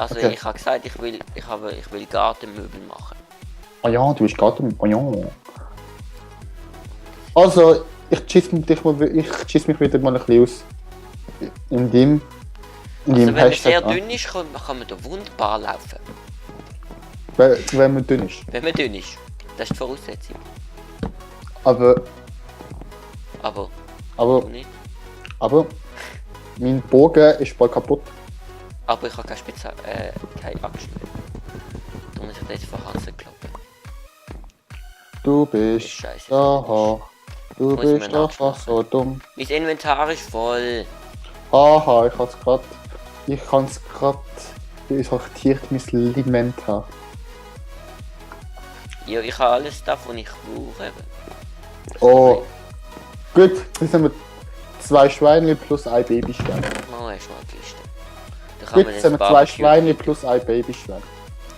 Also Okay. ich habe gesagt, ich will Gartenmöbel machen. Ah ja, du bist gerade. Ah ja. Also, ich schiss mich wieder mal ein bisschen aus. In dem Also wenn man Hashtag sehr an. dünn ist, kann man da wunderbar laufen. Wenn man dünn ist. Wenn man dünn ist. Das ist die Voraussetzung. Aber, Aber du nicht. aber, mein Bogen ist bald kaputt. Aber ich habe keine Axt mehr. Darum ist ich jetzt von Hansen kloppen. Du bist Scheiße. aha. Du Muss ich bist mir einfach so dumm. Mein Inventar ist voll. Haha, ich kann's grad sortiert mein Inventar. Ja, ich habe alles das, was ich brauche. Oh, gut, jetzt haben wir 2 Schweine plus ein Babyschwein. Oh, hast du mal die Liste. Da kann Gut, man jetzt haben wir 2 Barbecue- Schweine plus ein Babyschwein.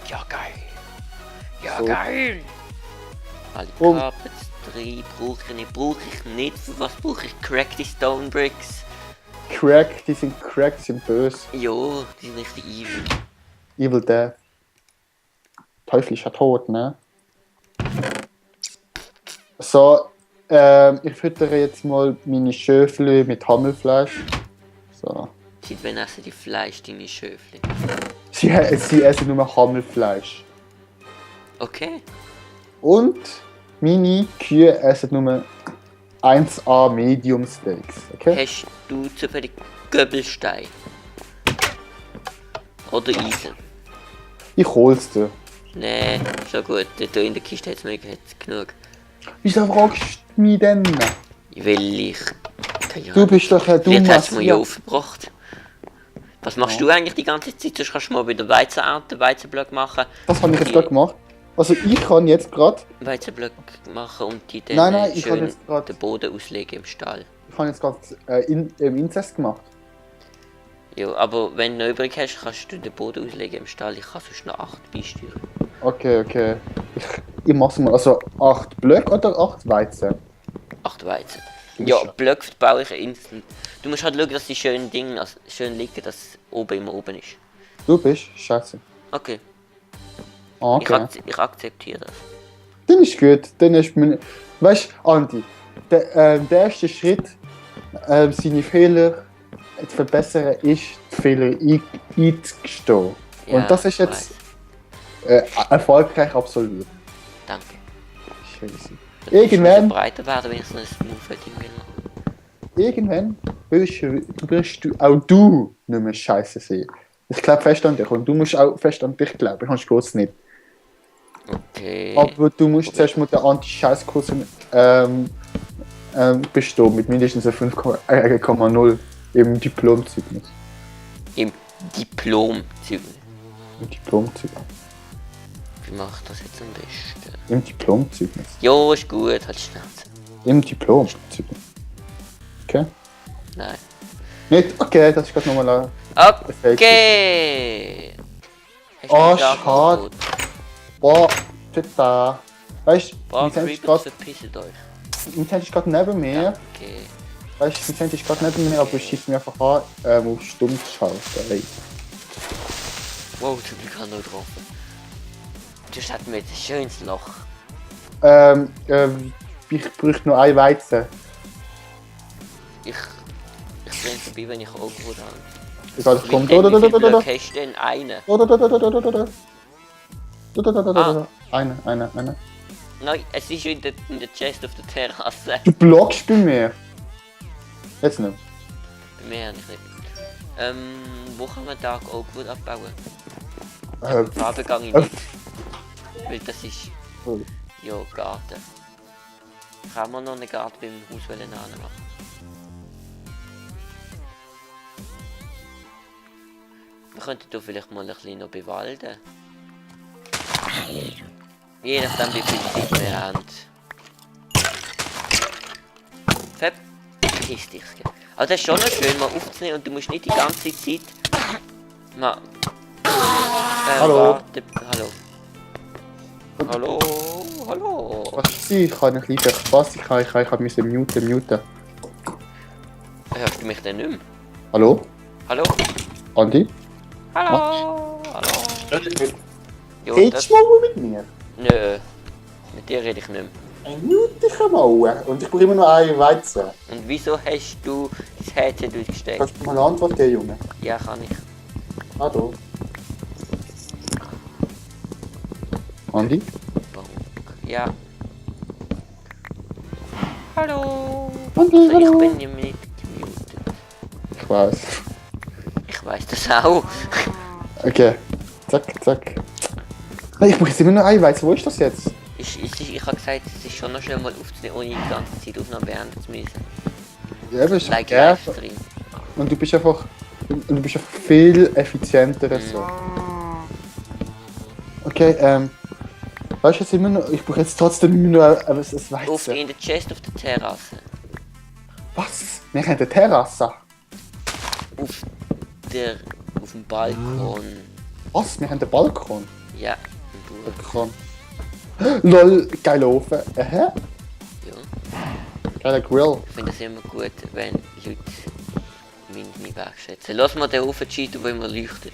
Ja, geil. Ja, So. geil. Alle Und- Carpets 3 brauche ich nicht. Für was brauche ich? Cracked Stone Bricks. Crack, die sind böse. Jo, die sind richtig evil. Evil Death. Teufel ist ja tot, ne? So, ich füttere jetzt mal meine Schöfle mit Hammelfleisch. So. Seit wann essen die Fleisch, deine Schöfli? Sie essen nur Hammelfleisch. Okay. Und meine Kühe essen nur 1A Medium Steaks. Okay? Hast du zufällig Göbelstein? Oder Eisen? Ich hol's dir. Nee, schon gut. Da in der Kiste hat es genug. Wieso fragst du mich denn? Weil ich... Keine Du Ahnung. bist doch ein Vielleicht dummer hast du mir ja aufgebracht. Was machst du eigentlich die ganze Zeit? Sonst kannst du mal wieder Weizen ernten, Weizenblock machen. Das habe ich jetzt gerade gemacht. Also ich kann jetzt gerade... Weizenblock machen und die Nein, dann ich kann schön jetzt grad- den Boden auslegen im Stall. Ich habe jetzt gerade Inzest gemacht. Ja, aber wenn du noch übrig hast, kannst du den Boden auslegen im Stall. Ich kann sonst noch 8 beisteuern. Okay. Ich mach's mal. Also 8 Blöcke oder 8 Weizen? 8 Weizen. bist Ja, schon- Blöcke baue ich instant. Du musst halt schauen, dass die schönen Dinge schön liegen, dass oben immer oben ist. Du bist? Scheiße. Okay, Okay. ich akzeptiere das. Dann ist gut. Dann ist mein... Weißt du, Andi, der erste Schritt, seine Fehler zu verbessern, ist, die Fehler einzugestehen. Ja, Und das ist ich jetzt erfolgreich absolviert. Danke. Scheiße. Das muss Irgendwann- breiter werden, wenn ich so ein Smooth-Ding will machen. Irgendwann wirst du auch du nicht mehr Scheiße sehen. Ich glaube fest an dich und du musst auch fest an dich glauben. Ich kann es nicht. Okay. Aber du musst zuerst mal den Anti-Scheiß-Kurs bestehen mit mindestens einem 5,0 im Diplomzeugnis. Im Diplom. Im Diplomzeugnis. Wie mache ich das jetzt am besten? Im Diplomzeugnis. Jo, ist gut, halt Schnauze. Im Diplomzeugnis. Okay? Nein. Nicht? Okay, das ist gerade nochmal Okay! Hast Oh, du da schade. Code? Boah, da. Weißt du, Boah, Vincent ist Creepers, gerade verpisst euch. neben mir. Okay. Weißt du, Vincent ist gerade neben mir, aber ich schicke mir einfach an, auf stumm zu schalten. Hey. Wow, zum Glück hat er noch getroffen. Das hat mir jetzt ein schönes Loch. Ich bräuchte nur ein Weizen. Ich bringe vorbei, wenn ich Overwood habe. Egal, ich komme. Wie viele Blöcke hast du denn? Einen? Eine. Nein, es ist in der Chest auf der Terrasse. Du blockst bei mir. Jetzt nicht. Bei mir habe ich nicht. Wo kann man Dark Oakwood abbauen? Äh, Farbe gehe ich äh. nicht. Weil das ist... Oh. Ja, Garten. Kann man noch einen Garten beim Haus machen? Wir könnten hier vielleicht mal ein bisschen noch bewalden. Je nachdem wie viel Zeit wir haben. Verpiss dich. Aber das ist schon noch schön, mal aufzunehmen und du musst nicht die ganze Zeit... Mal... Hallo. Warte. Hallo. Hallo. Was ist sie? Ich habe ein bisschen Spaß. Ich kann muten. Hörst du mich denn nicht mehr? Hallo? Hallo? Andi? Hallo. Hallo. Jo, Redest du mal mit mir? Nö, mit dir rede ich nicht mehr. Eine Minute mal. Und ich brauche immer nur einen Weizen. Und wieso hast du das Headset durchgesteckt? Kannst du mal eine Antwort geben, Junge? Ja, kann ich. Ah, da. Andi? Bonk. Ja. Hallo. Andi, Also, ich hallo. bin ja nicht gemutet. Ich weiß. Ich weiß das auch. Okay. Zack, zack. Nein, ich brauche jetzt immer nur einen Weizen. Wo ist das jetzt? Ich habe gesagt, es ist schon noch schnell mal aufzunehmen, ohne die ganze Zeit Aufnahme beenden zu müssen. Ja, aber ist Like ja. Livestream. Und du bist einfach viel effizienter so. Okay, weißt du jetzt immer noch, ich brauche jetzt trotzdem immer nur ein Weizen. In der Chest auf der Terrasse. Was? Wir haben eine Terrasse. Auf dem Balkon. Was? Wir haben einen Balkon. Ja, im Bauer. Balkon. Lol, geiler Ofen. Ja. Geiler Grill. Ich finde es immer gut, wenn Leute meine wertschätzen. Lass mal den Ofen cheaten, der immer leuchtet.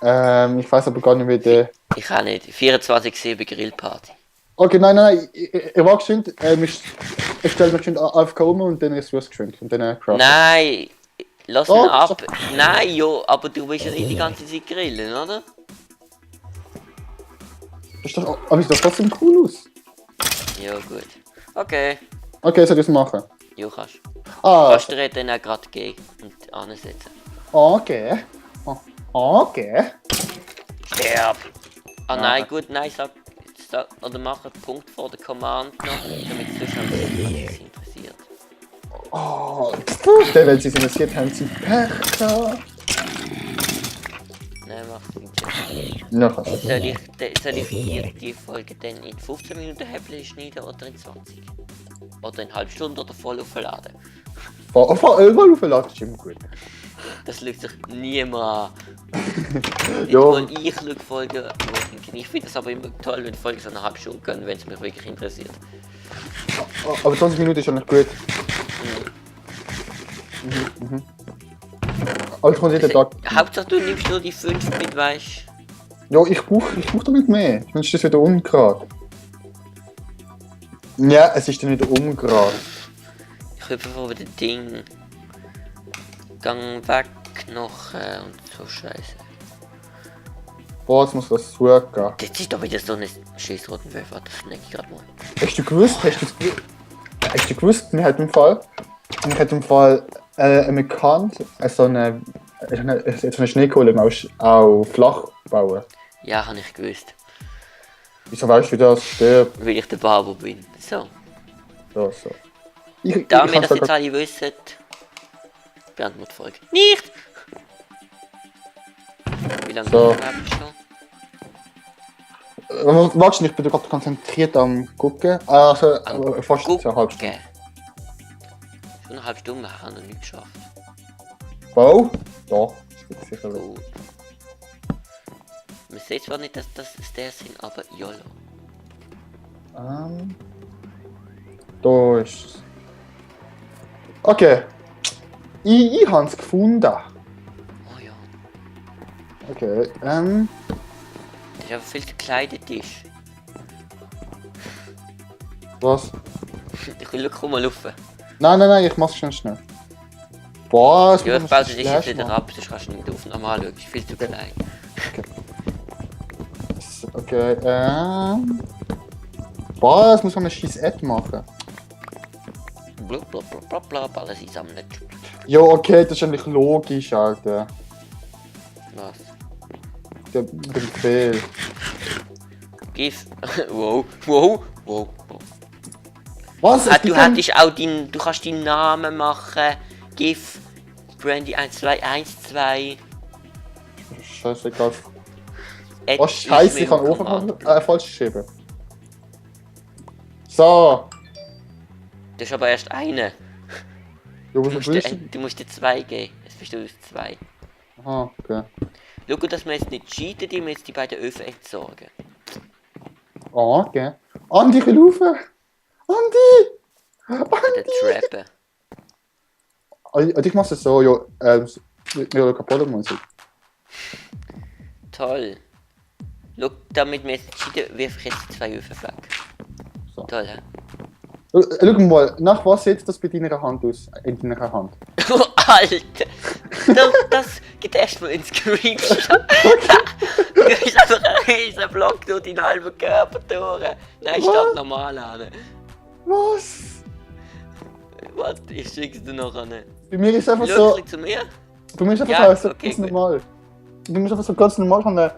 Ich weiß aber gar nicht, wie der. Ich auch nicht. 24/7 Grillparty. Okay, nein, ich war geschwind. Ich stelle mich geschwind AFK um und dann ist es geschwind. Und dann craft. Nein! Lass ihn Oh, ab. Nein, jo, aber du willst ja nicht die ganze Zeit grillen, oder? Ist doch, aber sieht doch trotzdem cool aus. Ja, gut. Okay. Okay, soll ich das machen? Jo, kannst. Ah, Kannst du dir dann auch gerade gehen und ansetzen. okay. Okay. Sterb! Ah nein, Ja. gut, nein, oder mach einen Punkt vor der Command noch, damit es sonst nichts interessiert. Oh, dann, wenn sie es interessiert, haben sie Pech gehabt. Nein, mach's nicht. Ja, kannst du. Soll ich hier die Folge dann in 15 Minuten Häppchen schneiden oder in 20? Oder in halb Stunde oder voll aufladen? Fahr irgendwann aufladen, ist immer gut. Das schaut sich niemand an. Ja. Und ich schaue Folgen, ich finde das aber immer toll, wenn die Folgen so eine halbe Stunde gehen, wenn es mich wirklich interessiert. Aber 20 Minuten ist schon nicht gut. Aber ich komme jeden Tag. Hauptsache du nimmst nur die 5 mit, weißt Ja, ich brauch damit mehr. Sonst ist das wieder ungerade. Ja, es ist dann wieder ungerade. ich hüpfe vor dem Ding. Gang weg noch und so Scheiße. Boah, jetzt muss das zugehen. Jetzt ist doch wieder so eine scheiß roten Wölfe, das snack ich gerade mal. Hast du gewusst, wir hatten im Fall einen Kant, so eine Schneekohle auf flach bauen. Ja, habe ich gewusst. Wieso weißt du, wie das stirbt? Weil ich der Barber bin. So. So. Ich Damit kann's das jetzt sogar- alle wissen, beenden wir die Folge. Nicht! Wie lange So. bist du schon? Warte, ich bin gerade konzentriert am gucken. Also, fast eine halbe Stunde. Okay. Schon eine halbe Stunde, wir haben noch nicht geschafft. Wow? Ja, das geht sicher weg. Gut. Man sieht zwar nicht, dass das Stairs sind, aber YOLO. Da ist es. Okay. Ich habe es gefunden. Oh ja. Okay, Das ist aber viel zu klein, der Tisch. was? Ich will komm mal rauf. Nein, ich mach's schon schnell. Boah, es Ja, ich muss baue noch dich Slash jetzt wieder machen. ab, sonst kannst du nicht auf normal schauen. Das ist viel zu klein. Okay, boah, es muss man eine scheiß Ad machen. Blub, blub, blub, blub, blub, alles einsammeln. Ja, okay, das ist eigentlich logisch, Alter. Was? Der Befehl. GIF. Wow, wow, wow, wow. Was? Ah, du kannst deinen Namen machen. GIF. Brandy 1212. Scheißegal. Add Oh, scheiße, ich kann Ismail oben Command. falsch geschrieben. So. Das ist aber erst eine. Du Du musst musst, wissen. du musst dir 2 geben. Jetzt bist du aus 2. Aha, okay. Schau, dass wir jetzt nicht cheaten, indem wir jetzt die beiden Öfen entsorgen. Ah, okay. Andi, ich will rauf. Andi! Der Andi! Trappen. Also ich mach's so, ja, wir Kapelle Musik. Toll. Schau, damit wir jetzt entschieden, wirf ich jetzt 2 Öfen weg. So. Toll, hä? Schau mal, nach was sieht das bei deiner Hand aus? In deiner Hand. Oh, Alter! Das geht erstmal ins Screenshot. Du hast einfach einen riesen Block durch deinen halben Körper durch. Nein, statt normal an. Was? Was? Ich schick's dir noch an. Bei mir ist einfach Schau so. ein zu mir. Bei mir ist einfach Ja, so okay, ganz gut. normal. Bei mir ist einfach so ganz normal von einem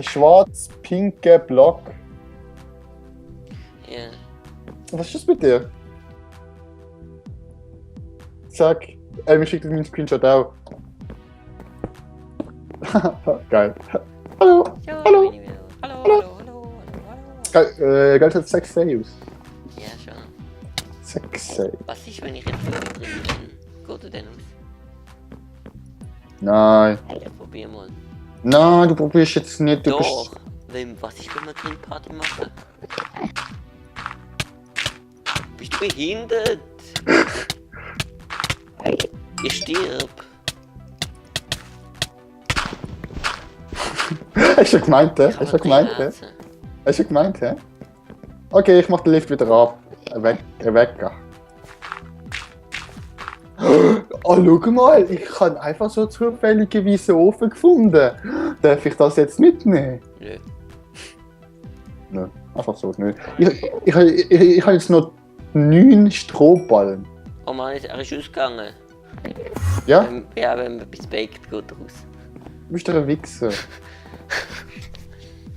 schwarz-pinken Block. Ja. Was ist das mit dir? Zack. Mir schickt mir einen Screenshot auch. Geil. Hallo. Ja, Hallo. wenn ich will. Hallo. Geil, geil hat 6 Saves. Ja, schon. 6 Saves. Was ist, wenn ich jetzt wirklich drin bin? Geht er denn aus? Nein. Ja, probier mal. Nein, du probierst jetzt nicht. Du Doch. Was ist, wenn wir Grillparty machen? Bist du behindert? Ich stirb. Hast du gemeint, hä? Ich Hast habe du gemeint, hä? Herzen. Hast du gemeint, hä? Okay, ich mach den Lift wieder ab. Weg. Oh, schau mal, ich habe einfach so zufälligerweise einen Ofen gefunden. Darf ich das jetzt mitnehmen? Nö. Nö, einfach so nicht. Ich habe jetzt noch 9 Strohballen. Oh Mann, er ist ausgegangen. Ja? Ja, wenn man bis Baked geht raus. Du bist doch ein Wichser.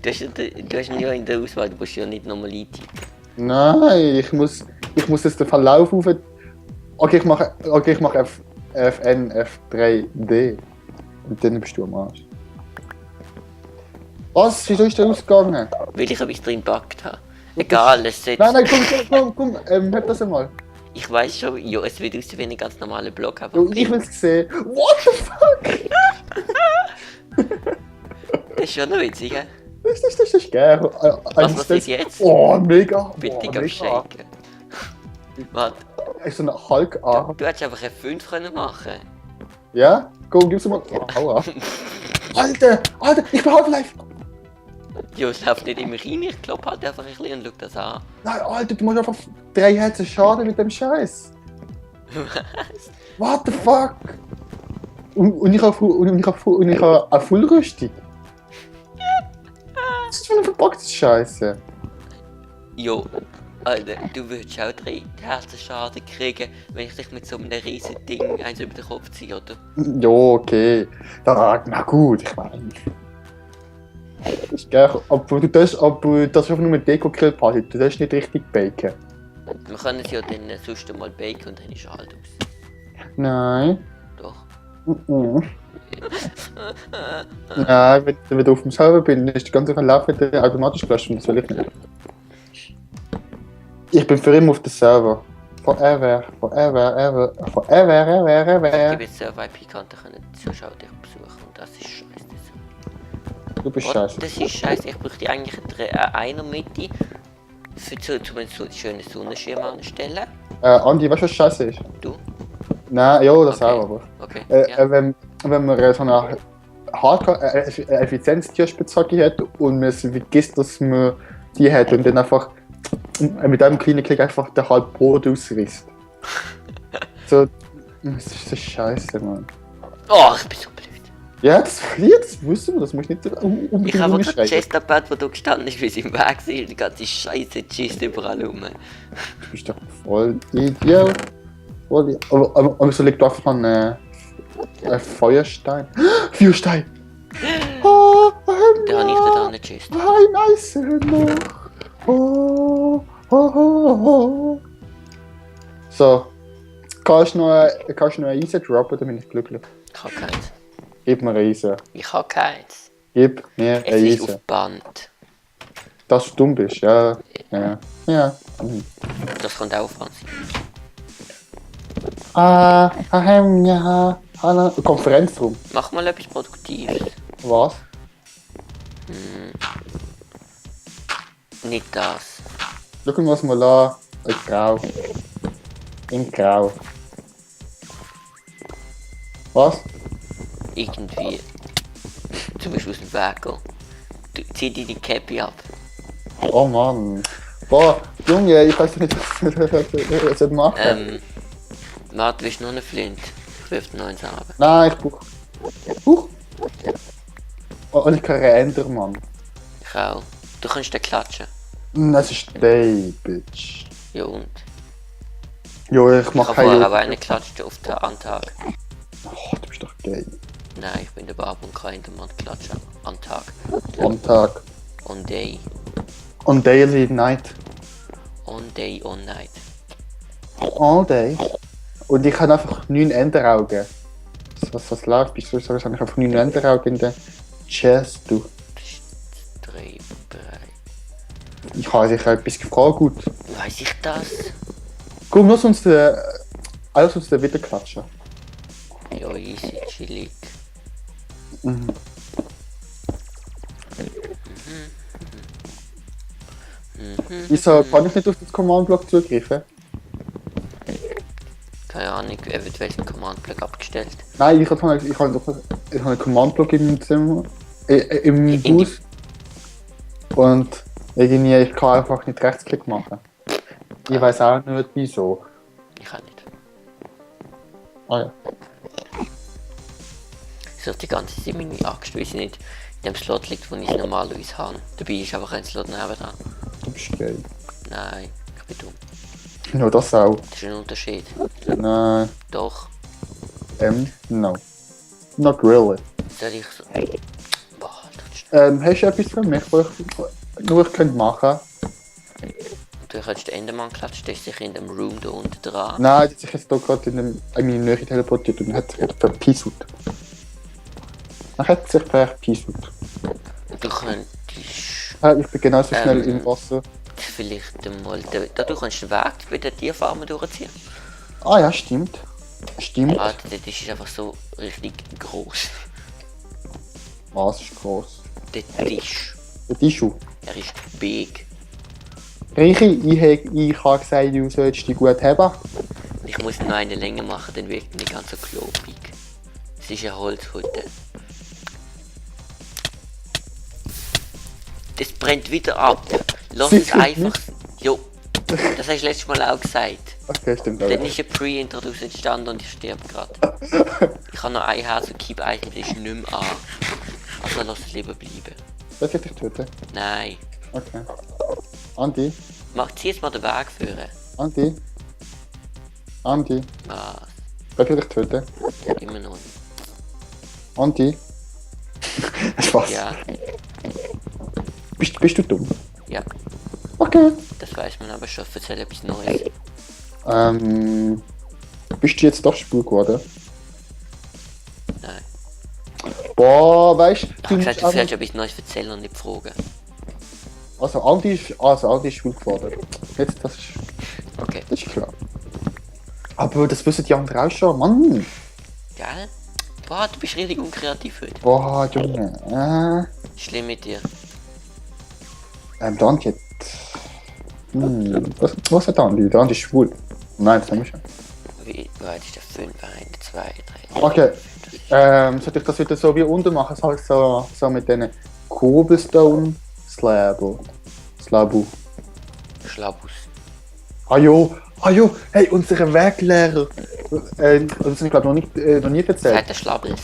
Du hast ihn ja in der Auswahl, du musst ja nicht nochmal eintippen. Nein, ich muss jetzt den Verlauf auf. Okay, ich mache FN, F3, D. Und dann bist du am Arsch. Was? Wieso ist der ausgegangen? Weil ich etwas drin gepackt habe. Egal, es setzt. Nein, komm, hab das einmal. Ich weiß schon, ja, es wird aussehen wie ein ganz normaler Block, aber Jo, ich will's sehen. What the fuck? das ist schon noch witzig, hä? Das ist geil. Was passiert jetzt? Oh, mega. Bitte oh, geh shaken. Warte, Ist so ein Hulk-Arm. du hättest einfach eine 5 können machen. Ja? Komm, gib's mal. Aua. Alter, ich bin Half-Life. Ja, es läuft nicht immer rein, ich glaube halt einfach ein bisschen und schau das an. Nein, Alter, du machst einfach 3 Herzen Schaden mit dem Scheiß. What the fuck? Und ich habe eine Fullrüstung. Was ist für eine verpackte Scheiße? Jo, Alter, du würdest auch 3 Herzenschaden kriegen, wenn ich dich mit so einem riesen Ding eins über den Kopf ziehe, oder? Ja, okay. Na gut, ich meine. Das ist geil, aber das ist einfach nur mit Deko-Grillparty, du darfst nicht richtig baken. Wir können es ja dann sonst mal baken und dann ist er halt aus. Nein. Doch. Nein, wenn du auf dem Server bin, ist die ganze Verlauf wieder automatisch gelöscht und das will ich nicht. Ich bin für immer auf dem Server. Forever. Ich gebe jetzt IP-Kante, können die Zuschauer dich besuchen und das ist scheiße. Du bist What? scheiße. Das ist scheiße, ich bräuchte eigentlich eine Mitte für so einen schönen Sonnenschirm anstellen. Andi, weißt du, was scheiße ist? Du? Nein, ja, das Okay. auch, aber. Okay. Ja. Wenn man so eine Effizienztierspitzhacke hat und man vergisst, dass man die hat und dann einfach mit einem kleinen Klick einfach den halben Brot ausreißt. So, das ist so scheiße, Mann. Oh, ich bin so blöd. Ja, das wissen wir, das muss nicht unbedingt Ich habe gerade umschreiben. Chesterpad, wo du gestanden ist, wie es im Weg war. Die ganze Scheiße schießt überall rum. Du bist doch voll Idiot. Aber so liegt einfach ein Feuerstein. Feuerstein! Oh, Da habe ich dir da nicht Chest. ein Eisen noch. Oh. So. Kannst du noch ein Eisen droppen, dann bin ich glücklich. Ich habe keins. Gib mir ein Eisen. Ich habe keins. Gib mir ein Es ist Eisen. auf Band. Dass du dumm bist, ja. Ja. Das kommt auch an. Ja. Konferenzraum. Mach mal etwas Produktives. Was? Nicht das. Schau mal, was wir da. In Grau. In Grau. Was? Irgendwie. Du musst aus dem Weg gehen. Du, zieh dir die Cappy ab. Oh Mann. Boah, Junge, ich weiß nicht, was ich machen. Warte, willst du noch eine Flint? Ich wirf dir noch eins ab. Nein, ich brauch. Huch! Oh, ich kann Ränder, Mann. Ich auch. Du kannst den klatschen. Das ist Day, Bitch. Ja und? Jo, ich Ich mach habe vorher aber keine. einen geklatscht auf den Antag. Oh, du bist doch gay. Nein, ich bin der Barb und kann jemand klatschen. Am Tag. Am Tag. On day. On daily night. On day, on night. All day. Und ich habe einfach 9 Enderaugen. Was läuft? Bist du so, ich habe einfach 9 Enderaugen in der Chest, du. Das ist 3 breit. Ich habe sicher etwas gefragt, gut. Weiß ich das? Komm, lass uns den wieder klatschen. Ja, easy, chillig. Mhm. Wieso kann ich nicht auf den Command-Block zugreifen? Keine Ahnung, wer wird welchen Command-Block abgestellt? Nein, ich habe einen Command-Block im Zimmer, im In die- Haus. Und irgendwie, ich kann einfach nicht Rechtsklick machen. Ich weiß auch nicht wieso. Ich kann nicht. Ah ja. Ich suche die ganze Zeit meine Axt, weil sie nicht in dem Slot liegt, wo ich es normalerweise habe. Dabei ist einfach ein Slot nebenan. Du bist geil. Nein, ich bin dumm. Ja, das auch. Das ist ein Unterschied. Nein, Doch. no. Not really. Soll ich so... Boah, das ist... Hast du etwas für mich, was ich könnte machen? Du kannst den Endermann klatschen, der ist sicher in dem Room da unten dran. Nein, der hat sich jetzt hier gerade in meine Nähe teleportiert und hat sich jetzt verpisst. Er hat sich verpisst. Du könntest Ich bin genauso schnell im Wasser. vielleicht mal... Du kannst den Weg bei der Tierfarm durchziehen. Ah ja, stimmt. Stimmt. Ah, der Tisch ist einfach so richtig groß. Was ist groß? Der Tisch. Der Tischu. Er ist big. Reiche, ich habe gesagt, du sollst dich gut haben. Ich muss noch eine Länge machen, dann wirkt er nicht ganz so klobig. Es ist eine Holzhütte. Das brennt wieder ab. Lass es Sicher einfach. Jo. Das hast du letztes Mal auch gesagt. Okay, stimmt. Dann Aber. ist ein Pre-Intro daraus entstanden und ich sterbe gerade. Ich habe noch ein Herz und Keep Item, das ist nicht mehr an. Also lass es lieber bleiben. Darf ich dich töten? Nein. Okay. Andi, Zieh jetzt mal den Weg führen. Andi. Andi, Was? darf ich dich töten? Immer noch nicht. Andi. Spaß. Ja, Bist du dumm? ja. Okay. Das weiß man aber schon. Erzähl etwas Neues. Bist du jetzt doch schwul geworden? Nein. Boah, weißt Ich habe gesagt, du sollst etwas Neues erzählen und nicht fragen. Andi ist schwul geworden. Jetzt, das Okay. ist klar. Aber das wissen die anderen auch schon, Mann. Gell? Boah, du bist richtig unkreativ heute. Boah, Junge. Schlimm mit dir. Der Andi hat... Was hat der Andi? Der Andi ist schwul. Nein, das haben wir schon. Wie weit ist der 5? 1, 2, 3. Okay. Sollte ich das wieder so wie unten machen? So mit diesen Cobblestone Slabu. Schlabus. Ah jo, hey, unsere Weglehrer. Das habe ich glaube noch nie erzählt. Sagt der Schlabels.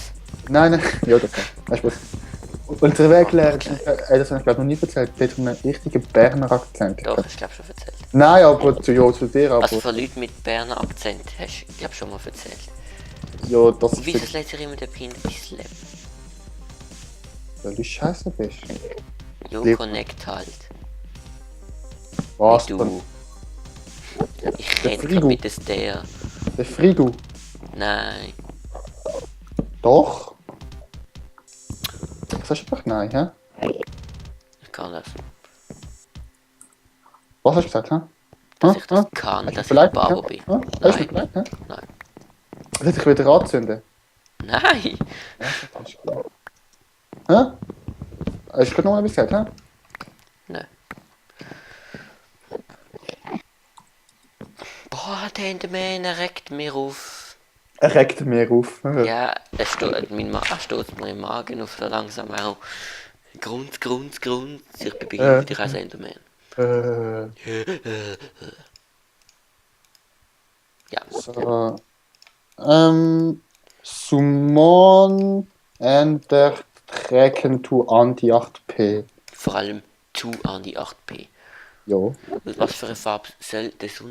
Nein, ja, das war Spaß. Unsere Weglehrer, das habe ich glaube noch nie erzählt. Der hat einen richtigen Berner Akzent. Doch, ich glaube schon erzählt. Nein, aber zu dir, aber Also von Leuten mit Berner Akzent hast du, glaube schon mal erzählt. ja, das Und wieso ist lässt sich immer der behinderte Slap? weil du scheiße bist. Jo, Lieb. connect halt. Was Wie denn? du. Ich Der rede Frigo. gerade mit der Stair. Der Frigo. Nein. Doch. Das hast du einfach nein, hä? Ich kann das. Was hast du gesagt, hä? Dass ich das kann, dass ich ein Babo bin. Hast du Nein. vielleicht, hä? Nein. Soll ich wieder anzünden? Nein! Ja, das ist gut. Hä? Hast du gerade noch mal etwas gesagt, hä? Nein. Boah, der Enderman regt mir auf. Er regt mir auf. Ja, er steht mir im Magen auf so langsam auch. Grunz. Ich bin behindert, ich heiße Enderman. Äh, Ja, so. Summon Ender Draken to Anti 8p. vor allem zu an die 8p. Ja. Was für eine Farbe soll das